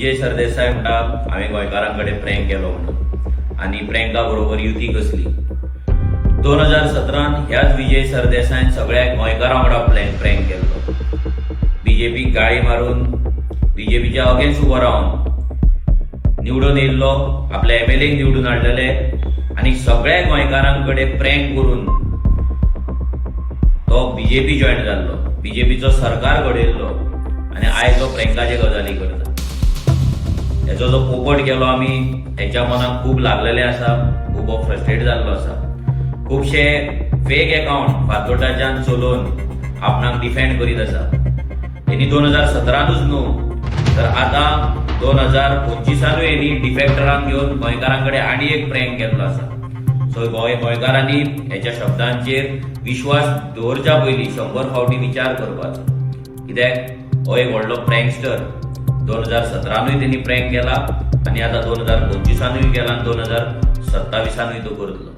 विजय सरदेसाय म्हणटा, हांवें गोंयकारां कडेन प्रँक केलो म्हणून आनी प्रँका बरोबर युती कसली. 2017न ह्याच विजय सरदेसायान सगळ्या गोंयकारां वांगडा प्रँक केल्लो. बीजेपीक गाळी मारून, बीजेपीच्या अगेन्स्ट उबो रावन निवडून येयल्लो, आपल्या एमएलएक निवडून हाडलेले आनी सगळ्या गोंयकारां कडेन प्रँक करून तो बीजेपी जॉयन जाल्लो, बीजेपीचो सरकार घडयल्लो आनी आयज तो प्रँकाचे गजाली करता. हेचो जो पोपट केलो आमी, हेच्या मनाक खूब लागलेले आसा. खूब फ्रस्ट्रेट जाल्लो आसा. खुबशे फेक अकाउंट फातोर्डाच्यान चलोवन आपणाक डिफेंड करीत आसा. हेणी 2017नूच न्हू, तर आतां 2025नूय हेणी डिफेक्टरांक घेवन गोंयकारां कडेन आनी एक प्रँक केल्लो आसा. सो गोंयकारांनी हेच्या शब्दांचेर विश्वास दवरच्या पयलीं 100 फावटी विचार करपाचो, कित्याक हो एक व्हडलो प्रँकस्टर. 2017नूय तेणी प्रँक केला आनी आतां 2025नूय केला आनी 2027नूय तो करतलो.